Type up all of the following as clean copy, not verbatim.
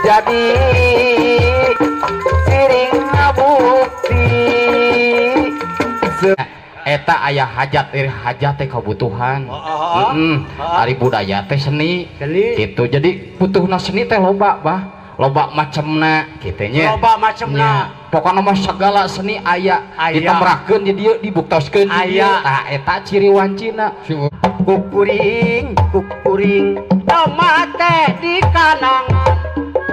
Jadi siring ngabukti eta aya hajat iri hajat teh kabutuhan. Ari budaya teh seni gitu. Jadi butuhna seni teh loba bah, loba macemna kitu nya. Loba macemna. Pokona mah segala seni aya ditemrakeun di dieu dibuktoskeun di dieu. Tah eta ciri wancina. Kukuring kukuring toma teh di kanangan.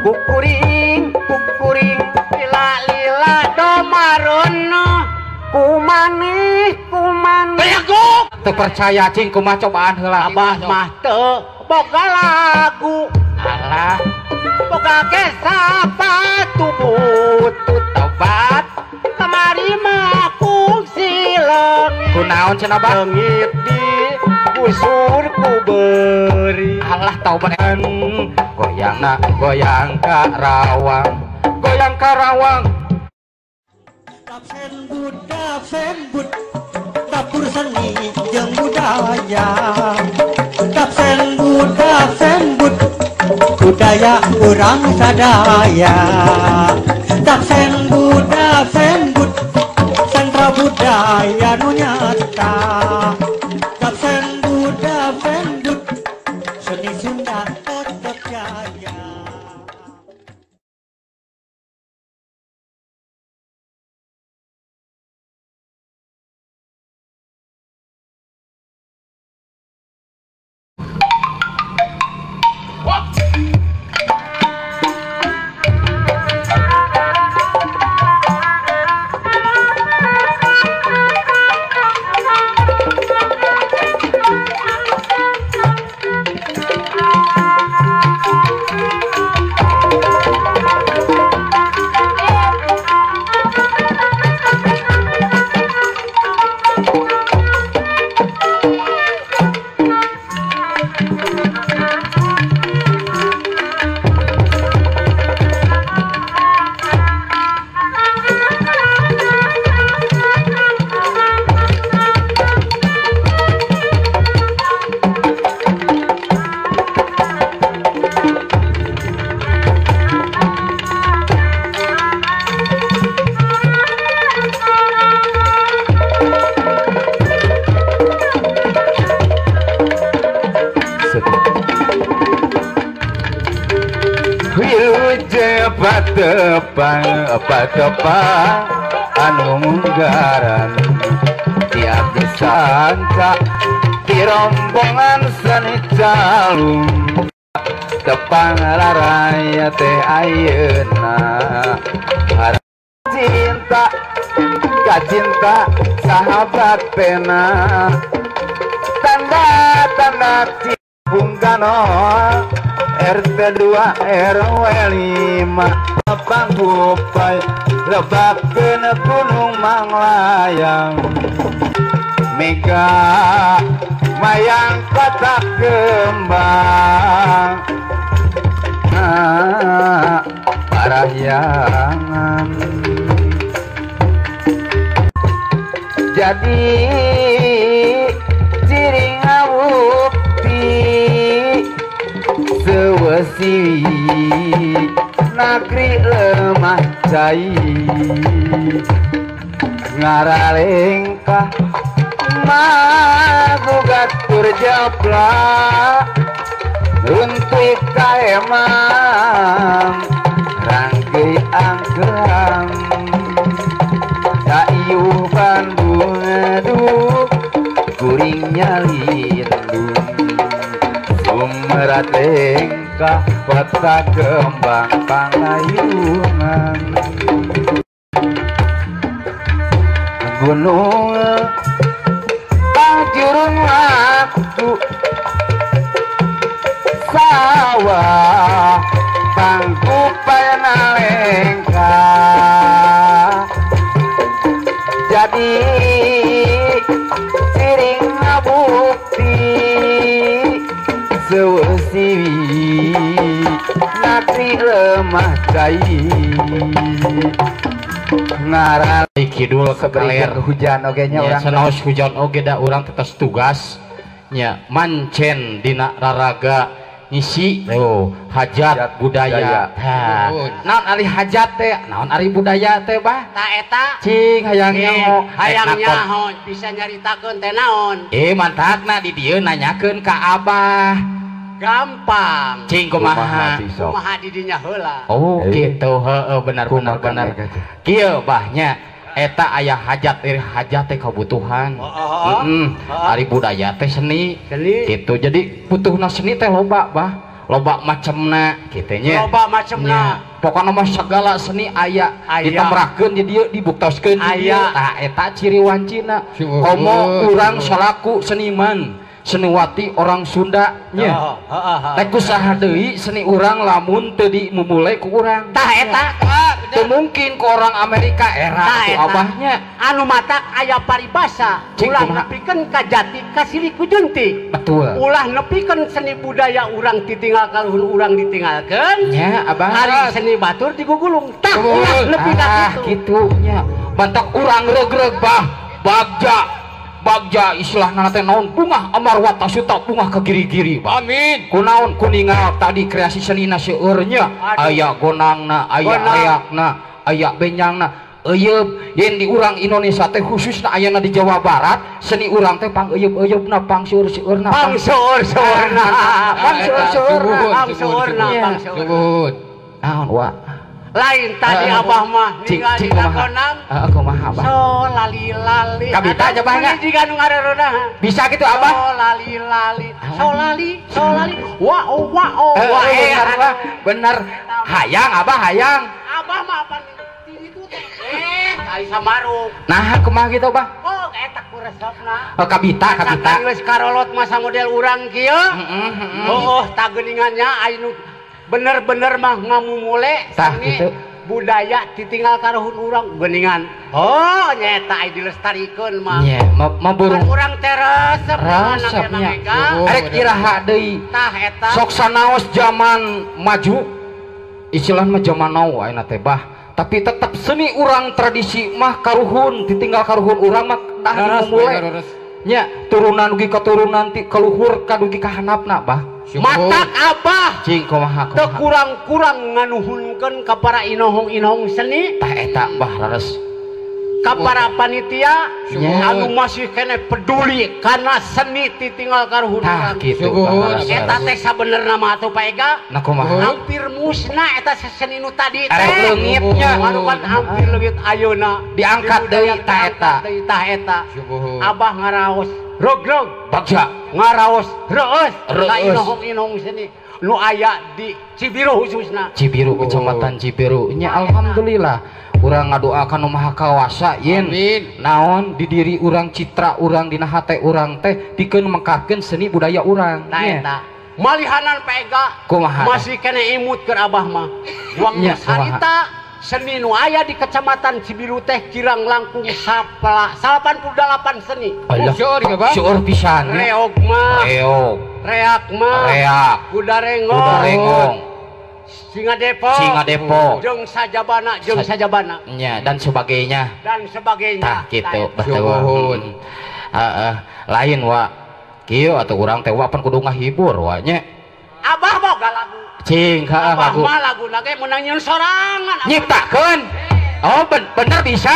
Kukuring kukuring lila lila domarono kumanih kumanih. Teu percaya cing kumaha cobaan heula. Abah mah teu boga lagu. Alah boga ge sapatu butut tobat kamari mah kungsi leungit. Kunaon cenah bah? Leungit di busur ku beuri. Alah taubat. Goyangna goyang Karawang, goyang Karawang. Dapsen sembut dapur seni jeung budaya. Dapsen sembut budaya urang sadaya. Dapsen sembut sentra budaya nu nyata. Dapsen sembut seni Sunda tetep jaya. Patepang anu munggaran tiap disangka di rombongan seni calung tepang raraya teh ayeuna cinta kacinta sahabat pena tanda tanda Bung Karno RT 2 RW 5 Panggupai lebakeun gunung Manglayang mega mayang kota kembang parahyangan. Jadi ciri ngabukti sewesi nakri lemah cai ngaralengkah magugat tur japlak runtuh kaemang rangkei angkeang daiuh Bandung aduh kuring nyalindung sumerat lengkah kota kembang panglayungan gunung pangcurung waktu sawah pangkupai nalengkah. Jadi siring ngabukti sewesi nakri lemah cai ngaral kidul kaler kaler hujan oge nya ya, urang sanaos hujan oge da urang tetes tugas Nya mancen dina raraga ngisi hajat budaya. Naon ari hajat teh, naon ari budaya teh bah? Ta eta cing hayang nyaho, hayang nyaho bisa nyaritakeun teh naon? Mantakna di dieu nanyakeun ka Abah. Gampang. Cing kumaha? Kumaha di dinya heula. Oh gitu, heeh benar benar benar. Kieu bahnya eta aya hajat, hajat teh kebutuhan. Ari budaya teh seni. Gitu. Jadi butuhna seni teh loba bah, loba macemna kitu nya. Loba macemna. Pokona mah segala seni aya ditemrakeun di dieu, dibuktoskeun di dieu. Tah eta ciri wancina. Komo urang salaku seniman, seniwati orang Sunda nya. Teh kusaha deui seni urang lamun teu dimumule ku urang. Tah eta teu mungkin ku orang Amerika era ku abahnya. Anu matak aya paribasa, ulah nepikeun ka jati ka silih ku junti. Betul. Ulah nepikeun seni budaya urang ditinggal kaluhur urang ditinggalkeun. Nya abah. Ari seni batur digugulung. Tah ulah nepi ka kitu nya. Bantak urang regreg bah, bagja. Bagja istilahna teh naon bungah amarwata suta bungah ke giri-giri. Amin. Kunaon kuningal tadi kreasi senina seueur nya, aya gonangna, aya reakna, aya benyangna. Euyeub yen di urang Indonesia teh khususna ayana di Jawa Barat, seni urang teh pang euyeub-euyeubna, pang seueur-seueurna, pang seueur-seueurna, pang seueur-seueurna, pang seueurna, pang seueur. Naon wa? Lain tadi abah mah ningali dina gonang. Heeh, kumaha abah? So lali lali. Kabita aja bah nya. Jiga nu ngarerodahan. Bisa gitu abah? So lali lali. So lali, so lali. Wa wa wa. Bener, bener. Hayang abah hayang. Abah mah apa itu teh? Ai samaruk. Nah, kumaha gitu bah? Oh, eta ku resepna. Oh, kabita, kabita. Geus karolot masa model urang kieu. Heeh, oh, tageuningannya aya nu bener-bener mah ngamumule seni gitu. Budaya ditinggal karuhun urang geuningan. Oh, nyeta aya dilestarikeun mah. Nya, mah burung urang teh resep resepnya. Arek iraha deui. Tah eta. Sok sanaos zaman maju. Istilah mah zaman now ayeuna teh bah. Tapi tetap seni urang tradisi mah karuhun ditinggal karuhun urang mah dah dimumule. Nya, turunan dugi keturunan ti kaluhur ka dugi ka handapna bah. Matak abah cing kumaha teu kurang-kurang nganuhunkeun ka para inohong-inohong seni. Tah eta bah leres ka para panitia anu masih keneh peduli kana seni titinggal karuhun urang. Tah kitu eta teh sabenerna mah atuh Pak Ega. Nah kumaha hampir musna eta seni nu tadi teh. Arek leungitnya anu kan hampir leungit ayeuna diangkat deui tah eta. Tah eta abah ngaraos rogrog bagja ngaraos reus ka inohong-inohong seni nu aya di Cibiru khususna. Cibiru, kecamatan Cibiru nya. Alhamdulillah urang ngadoakan nu Maha Kawasa yen naon di diri urang, citra urang dina hate urang teh pikeun mengkarkeun seni budaya urang. Tah eta malihanan Pak Ega kumaha masih keneh imut keur abah mah waktu harita seni nu aya di kecamatan Cibiru teh kirang langkung 88 seni. Seueur pisan. Reog mah, reog, reak mah, reak, kuda renggong, singa Depok, singa Depok, jeung sajabana, jeung sajabana nya dan sebagainya, dan sebagainya. Tah kitu betul. Heeh, lain wa kieu atuh urang teh wa pan kudu ngahibur wa nya. Abah boga lagu. Cing ka lagu. Abah mah laguna ge meunang nyeun sorangan. Nyiptakeun. Oh bener bisa.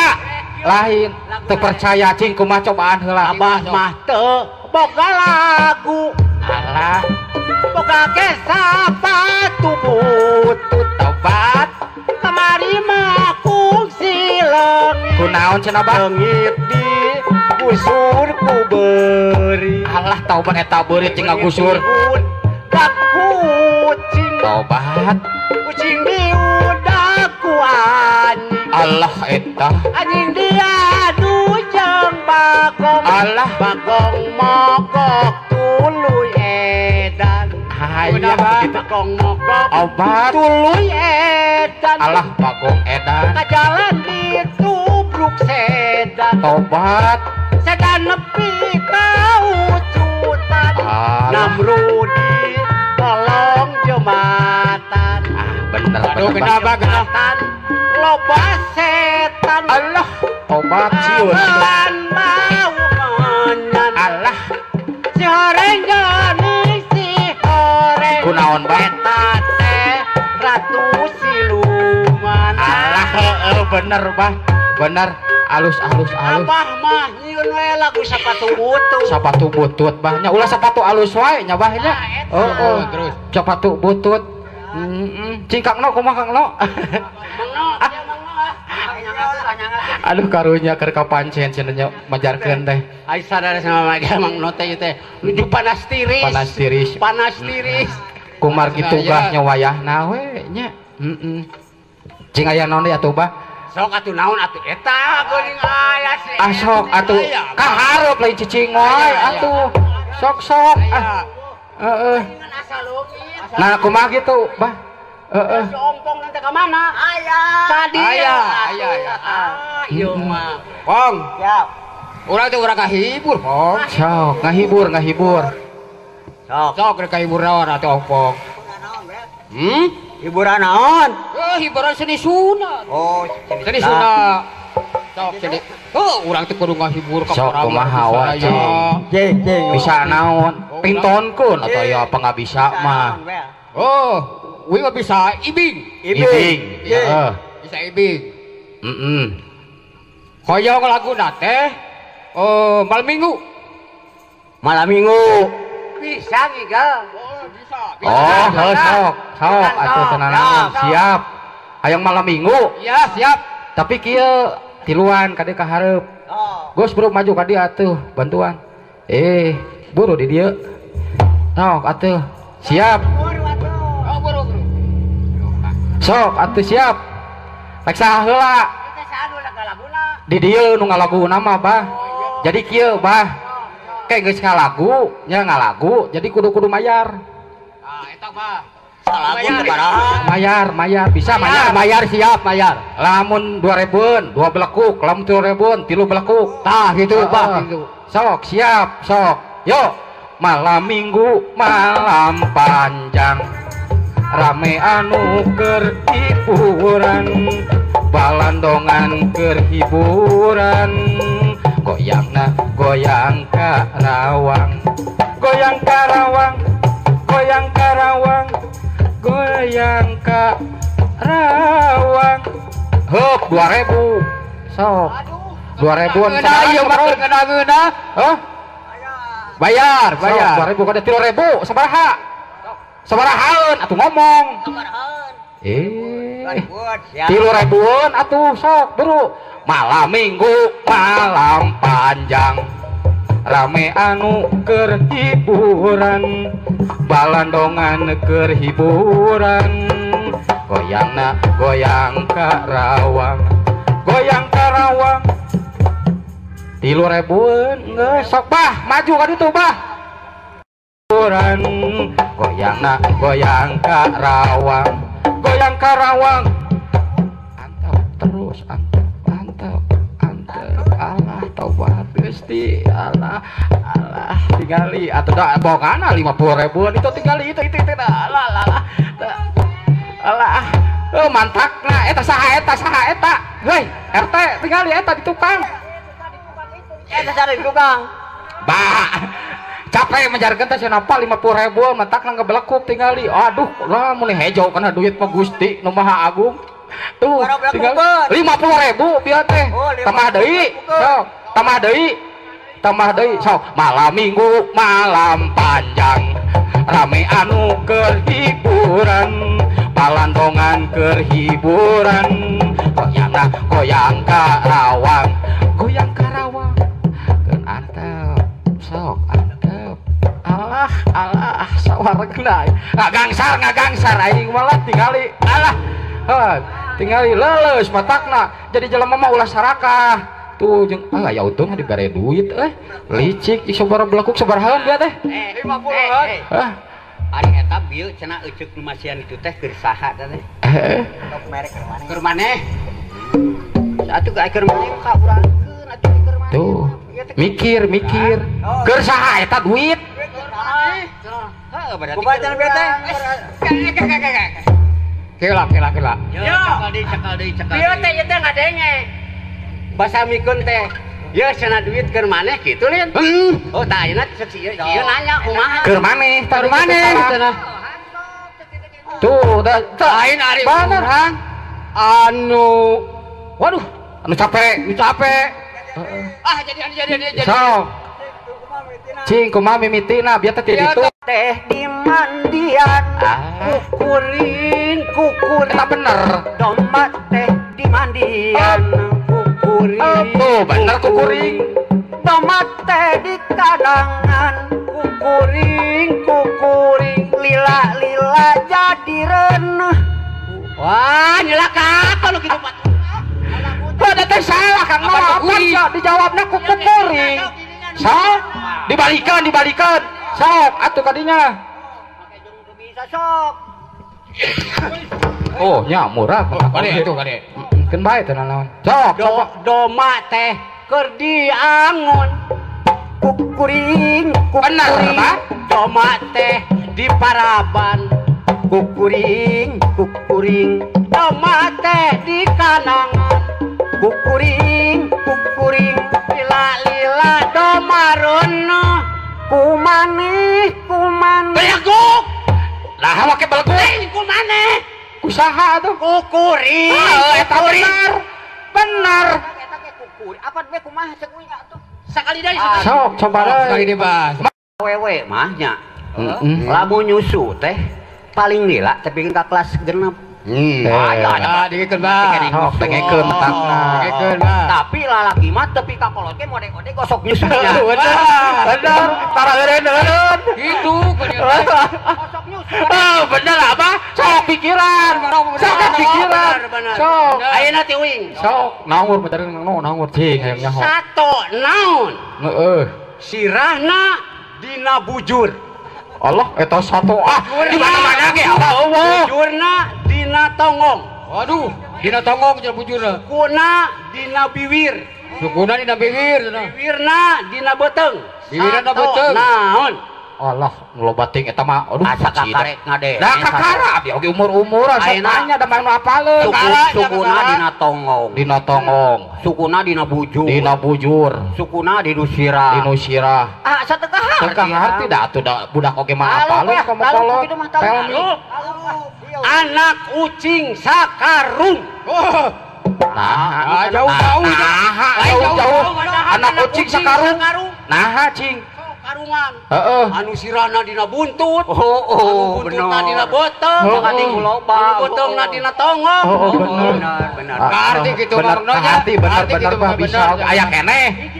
Lain teu percaya cing kumaha cobaan heula. Abah mah teu boga lagu. Alah boga ge sapatu butut tobat. Kamari mah kungsi leungit. Kunaon cenah bah? Leungit di gusur ku beuri. Alah taubat eta beurit jeung ngagusur. Kucing tobat kucing diudak ku anjing. Allah eta anjing diadu jeung bagong. Allah bagong mogok tuluy edan. Hayang begitu bagong mogok obat tuluy edan. Allah bagong edan ka jalan ditubruk sedan. Tobat sedan nepi ka ucutan. Namrudi tolong jembatan. Ah bener. Aduh kenapa jembatan loba setan. Allah tobat sieun bau menyan. Allah si horeng naon bah? Eta teh ratu siluman. Alah heueuh bener bah. Bener alus alus alus. Abah mah nyieun we lagu sapatu butut. Sapatu butut bah nya ulah sapatu alus wae nya bah nya. Heeh terus sapatu butut. Heeh. Cing Kang No kumaha Kang No? Mang No, ya Mang No ah. Aduh karunya keur kapancen cenah nya majarkeun teh. Ai sadar sama Mang No teh teh nuju panas tiris. Panas tiris. Panas tiris. Kumar kitu bah nya wayahna we nya. Heeh. Cing aya naon deui atuh bah? Sok atuh naon atuh eta geuning aya si. Ah sok atuh kahareup lain cicing wae atuh. Sok sok ah. Heeh. Nah kumaha kitu bah? Heeh. Si ompong nanti ka mana? Aya. Tadi. Aya, aya, aya. Ieu mah. Pong. Siap. Urang teh urang ngahibur, Pong. Sok ngahibur, ngahibur. Sok. Sok rek kahibur naon atuh Pong. Hmm? Hiburan naon? Eh, hiburan seni Sunda. Oh, seni Sunda. Sok seni. Oh, urang teh kudu ngahibur ka sok kumaha wae. Cing, cing. Bisa naon? Pingtonkeun atuh aya apa bisa mah. Oh, we mah bisa ibing. Ibing. Heeh. Bisa ibing. Heeh. Hoyong laguna teh malam Minggu. Malam Minggu. Bisa ngigal. Oh, heuh sok. Sok atuh tenang siap. Hayang malam Minggu. Iya, siap. Tapi kieu tiluan ka dieu ka hareup. Gus bro maju ka dieu atuh bantuan. Eh, buru di dieu. Sok atuh. Siap. Sok atuh siap. Rek saha heula? Di dieu nu ngalaguna mah bah. Jadi kieu bah. Kayak geus ngalagu, nya ngalagu, jadi kudu-kudu mayar. Ah, eta mah. Mayar, mayar, bisa mayar, mayar siap, mayar. Lamun 2000-an, 2 belekuk, lamun 3000-an, 3 belekuk. Tah gitu, Bah, gitu. Sok, siap, sok. Yuk, malam Minggu malam panjang. Rame anu keur hiburan, balandongan keur hiburan. Goyangna goyang Karawang, goyang Karawang, goyang Karawang, goyang Karawang. Hup 2000. Sok. 2000-an. Ieu mah keur ngeunah-ngeunah. Hah? Bayar, bayar. Sok 2000 kada 3000 sabaraha? Sabarahaeun atuh ngomong. Sabarahaeun. Eh. 3000-an atuh sok buru. Malam Minggu malam panjang, rame anu keur hiburan, balandongan keur hiburan. Goyangna goyang Karawang, goyang Karawang. 3000-an geus sok bah, maju ka ditu bah. Hiburan, goyangna goyang Karawang, goyang Karawang. Antep terus antep. Antep, antep, alah taubat Gusti, alah, alah, tingali atau dah bongana 50.000-an itu tingali itu alah, alah, alah, oh mantakna, eta saha eta, hei RT tingali eta di tukang, eta saha di tukang, bah, capek menjarkeun teh cenah 50.000-an mantakna ngebelekuk tingali, aduh, lah mun hejo kana duit mah Gusti nu Maha Agung. Tuh, tinggal 50.000 biar teh. Tambah deui, sok, tambah deui. Tambah deui, sok. Malam Minggu malam panjang, rame anu keur hiburan, balandongan keur hiburan. Goyangna goyang Karawang, goyang Karawang. Keun antep, sok antep. Alah, alah, sawaregna. Ngagangsar, ngagangsar aing malah tingali. Alah. Tinggali leuleus matakna jadi jelema mah ulah sarakah tuh jeung ah ya untung dibere duit licik sabaraha belekuk sabarahaeun dia teh 50-an hah ari eta bieu cenah euceuk nu masihan itu teh keur saha teh tok merek keur maneh keur maneh atuh keur maneh ka urangkeun atuh keur maneh tuh mikir mikir keur saha eta duit heeh berarti kumaha cenah bieu teh Kela, kela, kela. Yo, cekal deui, cekal deui, cekal deui. Ieu teh ieu teh ngadenge. Basa mikeun teh. Yeuh cenah duit keur maneh kitu lin. Oh, tah ayeuna cek ieu nanya kumaha. Keur maneh, keur maneh cenah. Tuh, lain ari urang anu waduh, anu capek, anu capek. Ah, jadi. Sok. Cing kumaha mimitina biar teh ditu. Teh di mandian. Kukuring, kukuring. Eta bener. Domba teh di mandian. Kukuring. Oh, bener kukuring. Domba teh di kadangan. Kukuring, kukuring. Lila-lila jadi reneh. Wah, nyelaka kalau gitu Pak. Pada teh salah Kang Noah, apa dijawabna ku kukuring. Sok, dibalikan. Sok, atuh kadinya. Bisa sok. Oh, nya murah. Kade atuh kade. Keun bae teh naon. Sok, doma teh keur diangon. Kukuring, bener Pak. Doma teh di paraban. Kukuring, kukuring. Doma teh di kanangan. Kukuring, kukuring. Lila-lila doma rono. Kumaneh, kumaneh. Beleguk. Lah make beleguk. Lain kumaneh. Kusaha atuh? Kukuring. Eta bener. Bener. Eta ge kukuring. Apa we kumaha cek uing atuh? Sakali deui. Sok coba deui. Sekali deui, Bas. Wewe mah nya. Lamun nyusu teh paling lila tapi ka kelas 6. Ah, dikeun bah. Sok dengekeun matakna. Dengekeun bah. Tapi lalaki mah tepi ka kolot ge mode-mode gosok nyusunya. Bener. Tara eureun. Gitu gosok nyusu. Oh, bener apa? Sok pikiran. Sok pikiran. Sok. Ayeuna teh uing. Sok naur bener naur cing hayang nyaho. Sato naon? Heeh. Sirahna dina bujur. Allah eta sato ah di mana-mana ge Allah. Bujurna dina tonggong. Waduh, dina tonggong jeung bujurna. Sukuna dina biwir. Sukuna dina biwir cenah. Biwirna dina beuteung. Biwirna beuteung. Naon? Allah, loba ting eta mah aduh asa kakarek ngade. Da kakara abdi oge umur-umuran sok tanya da mah nu apaleun. Sukuna dina tonggong. Dina tonggong. Sukuna dina bujur. Dina bujur. Sukuna di nu sirah. Di nu sirah. Ah, asa teu kaharti. Teu kaharti da atuh da budak oge mah apaleun komo kolot. Anak ucing sakarung. Nah, jauh-jauh. Jauh-jauh. Anak ucing sakarung. Nah, cing. Karungan. Heeh. Anu sirahna dina buntut. Oh, anu buntutna dina beuteung. Anu loba. Anu beuteungna dina tonggong. Oh, bener. Bener. Kaharti kitu mah kaharti bener bah bisa aya keneh.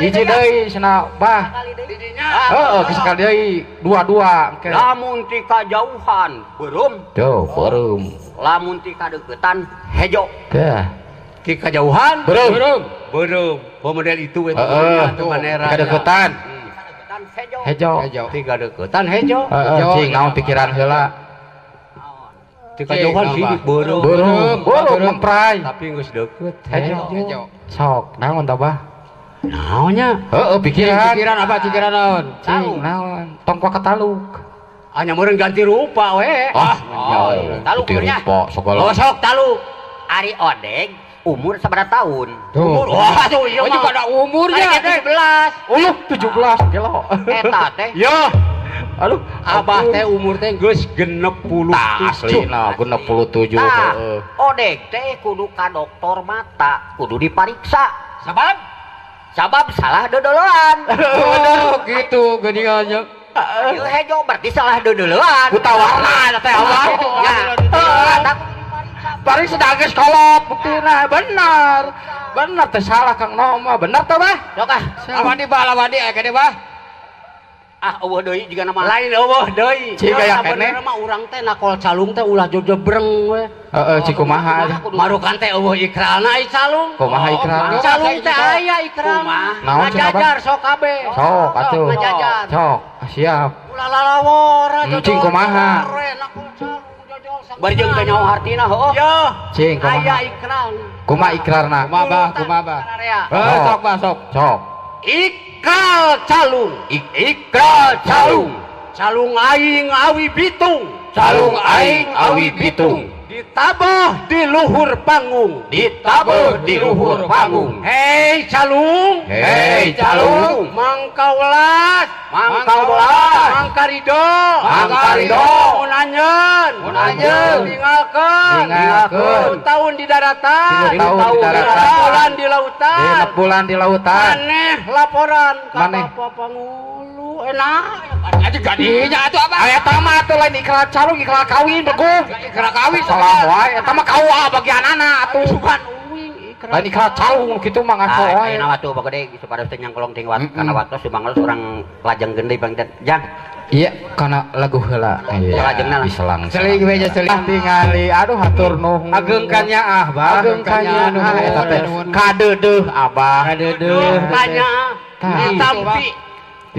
Hiji deui cenah bah. Didinya. Heeh, geus sekali deui dua-dua engke. Lamun ti kajauhan beureum. Tuh, beureum. Lamun ti kadeuketan hejo. Tah. Ti kajauhan beureum. Beureum. Oh model itu we heeh, kadeukeutan. Hejo. Hejo. Tiga deketan hejo. Heeh, cing naon pikiran heula. Tiga jauhan sidik beureum. Beureum, beureum mempray. Tapi geus deukeut hejo. Sok naon tah bah? Naonnya? Heeh, pikiran. Pikiran apa pikiran naon? Cing naon? Tong ku kataluk. Hanya meureun ganti rupa we. Ah, taluk nya. Oh, sok taluk. Ari Odeg umur sabaraha tahun? Umur. Wah, tuh ieu mah. Pada umurnya 17. Uluh 17 gelo. Eta teh. Yo. Aduh, abah teh umur teh geus 67. Aslina 67 heeh. Odeg teh kudu ka dokter mata, kudu dipariksa. Sabab? Sabab salah dodoloan. Oh, gitu geuningannya. Ieu hejo berarti salah dodoloan. Buta warna teh abah. Ya. Paling sudah geus kolot buktina benar. Benar teh salah Kang Noma, benar teh bah? Sok ah. Lawandi bah, lawandi aya kene bah. Ah eueuh deui jiga nama. Lain eueuh deui. Cing aya kene mah urang teh nakol calung teh ulah jojobreng we. Heeh, cing kumaha? Marukan teh eueuh ikralna ai calung. Kumaha ikralna? Calung teh aya ikralna. Ngajajar sok kabeh. Sok atuh. Ngajajar. Sok, siap. Ulah lalawora jojo. Cing kumaha? Bari jeung teh nyaho hartina heuh. Yo. Cing kumaha? Aya ikralna. Kumaha ikrarna? Kumaha bah, kumaha bah. Heuh, sok bah, sok. Sok. Ikral calung, ikral calung, calung aing awi bitung, calung aing awi bitung, ditabah di luhur panggung, ditabah di luhur panggung. Hei calung, hei calung, mangkaulas, mangkaulas, mangkarido, mangkarido, anjeun. Mun anjeun tinggalkeun. Tinggalkeun. Tahun di daratan. 3 tahun di daratan. Bulan di lautan. 6 bulan di lautan. Maneh laporan ka Bapak Pangulu enak. Aduh gadinya atuh abah. Eta mah atuh lain ikrar calung ikrar kawin begung. Ikrar kawin salah wae eta mah KUA bagianana atuh. Bukan uing ikrar. Lain ikrar calung kitu mah ngaco wae. Ayeuna mah tuh bagede supados teh nyangkolong ting kana waktos sumangeus urang lajeng deui pangten. Jang. Iya, kana lagu heula. Lajengna lah. Diselang. Seling we seling tingali. Aduh hatur nuhun. Ageng kanyaah, Bah. Ageng kanyaah eta teh. Kadeudeuh Abah. Kadeudeuh kanyaah. Ditampi.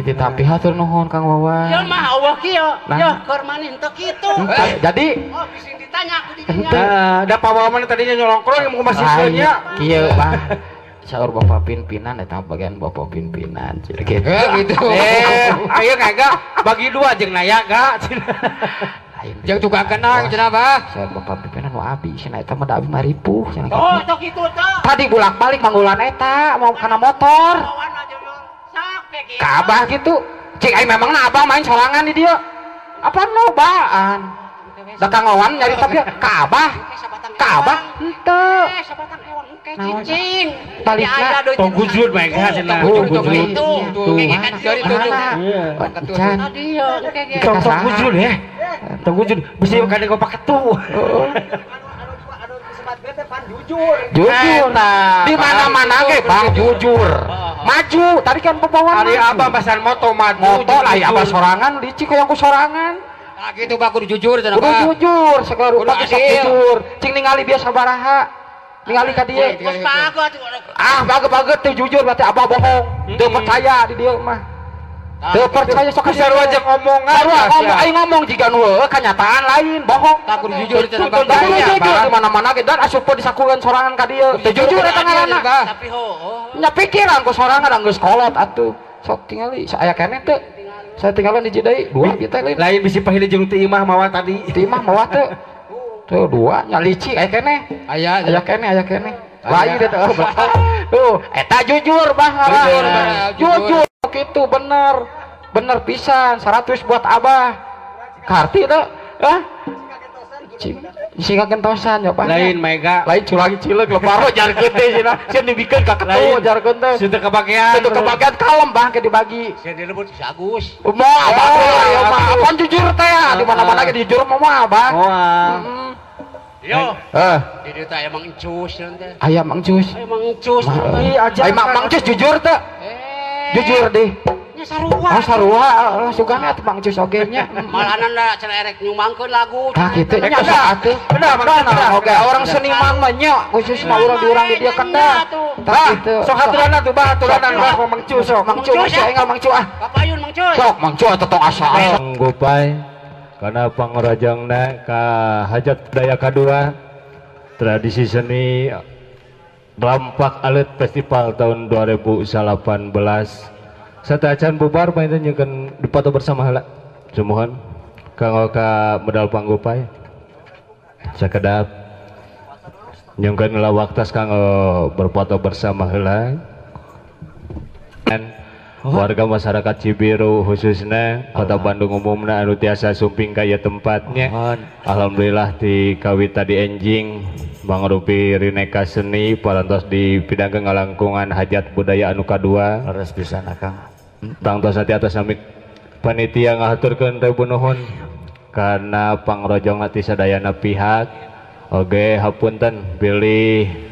Ditampi hatur nuhun Kang Wawan. Ya mah eueuh kieu. Yeuh keur maneh teu kitu. Jadi oh bisi ditanya ku didinya. Da Pak Wawan tadinya nyolongkrong mau masih nya. Kieu, Bah. Saur bapak pimpinan eta bagian bapak pimpinan gitu. Gitu. Ayo kagak bagi dua jeung naya ga. Jeung tukang kenang cenah bah. Saur bapak pimpinan nu abi cenah eta mah da abi mah ripuh cenah. Oh, tok kitu teh. Tadi bolak-balik manggulan eta mau kana motor. Ka abah gitu. Cik ai memangna abah main sorangan di dieu. Apa lobaan? Da Kang Wawan nyari tapi ka abah. Ka abah henteu. Cicing balikna tong gujur bae ka cenah. Tuh tong gujur ya. Tong gujur bisi kade gopak ketu. Jujur. Di mana-mana ge Bang jujur. Maju tadi kan pembawaan. Ari abah basan moto maju. Moto lah ya abah sorangan licik hoyong ku sorangan. Nah gitu Bang kudu jujur cenah. Kudu jujur segala rupa geus jujur. Cing ningali biasa baraha. Ningali ka dieu. Ah, bagus-bagus teu jujur berarti abah bohong. Teu percaya di dieu mah. Teu percaya sok sarua jeung omongan. Sarua ngomong aing ngomong jiga nu heueuh kanyataan lain bohong. Tah kudu jujur cenah Bang. Kudu jujur di mana-mana ge dan asup disakueun sorangan ka dieu. Teu jujur eta ngaranna. Tapi heueuh. Nya pikiran ku sorangan geus kolot atuh. Sok tingali aya keneh teu. Saya tinggalan hiji deui, dua ieu teh lain. Lain bisi pahili jeung ti imah mawa tadi. Ti imah mawa teu. Tuh dua nya licik aya keneh. Aya keneh, aya keneh. Lain teh tuh eta jujur bah ngaran. Jujur kitu bener. Bener pisan 100 buat abah. Karti teh hah? Sing kagentosan ya Pak. Lain mega. Lain culangi cileuk leparo jarkeun teh cenah. Sieun dibikeun ka ketu jarkeun teh. Sieun teu kebagian. Teu kebagian kalem bah ke dibagi. Sieun dilebut si Agus. Moal abah ya mah. Apaan jujur teh di mana-mana ge jujur mah moal bah. Moal. Yo. Di dieu teh aya Mang Encus teh. Aya Mang Encus. Aya Mang Encus. Aya Mang Encus jujur teh. Jujur deh. Nya sarua. Oh sarua lah sugana atuh Mang Encus oge nya. Malahan da cenah erek nyumangkeun lagu. Tah kitu nya atuh. Bener bener oge orang seniman mah nya khususna urang di urang di dieu kedah. Tah kitu. Sok haturanan tuh bah haturanan bah Mang Encus sok. Mang Encus enggal Mang Encus ah. Kapayun Mang Encus. Sok Mang Encus atuh tong asa-asa. Gopay karena pangrojongna ka hajat budaya kadua tradisi seni Rampak Alit Festival tahun 2018 sateuacan bubar panginten nyungkeun dipoto bersama heula sumuhun kanggo ka medal panggopai sakedap nyungkeun heula waktos kanggo berfoto bersama heula. Warga masyarakat Cibiru khususnya Kota Bandung umumna anu tiasa sumping ka ieu tempatnya. Alhamdulillah di kawita di enjing mangrupi rineka seni parantos di pidangkeun ngalangkungan hajat budaya anu kadua. Leres pisan Akang. Tangtos ti atas nami panitia ngahaturkeun ribu nuhun karena pangrojongna ti sadayana pihak. Oge hapunten bilih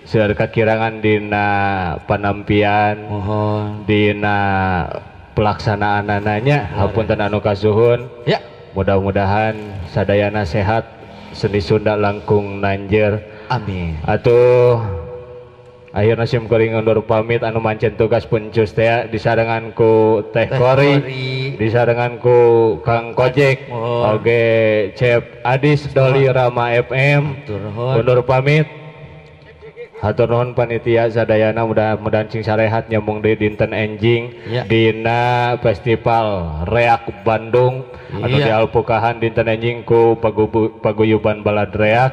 seueur kakirangan dina panampian, dina pelaksanaanananya, hapunten anu kasuhun. Ya. Mudah-mudahan sadayana sehat, seni Sunda langkung nanjer. Amin. Atuh akhirna sim kuring undur pamit anu mancen tugas pencus teh disarengan ku Teh Kori, disarengan ku Kang Kojek, oge Cep Adis Doli Rama FM. Undur pamit. Hatur nuhun panitia sadayana mudah-mudahan cing sarehat nyambung deui dinten enjing dina Festival Reak Bandung anu dialpukahan dinten enjing ku paguyuban Balad Reak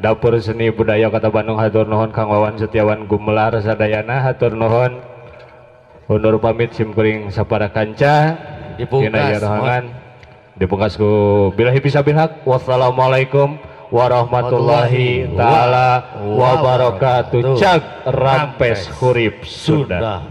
Dapur Seni Budaya Kota Bandung. Hatur nuhun Kang Wawan Setiawan Gumelar sadayana hatur nuhun. Undur pamit sim kuring sapara kanca dina ieu rohangan. Dipungkas ku billahi fisabilillah. Wassalamualaikum warahmatullahi taala wabarakatuh. Cag rampes hurip Sunda.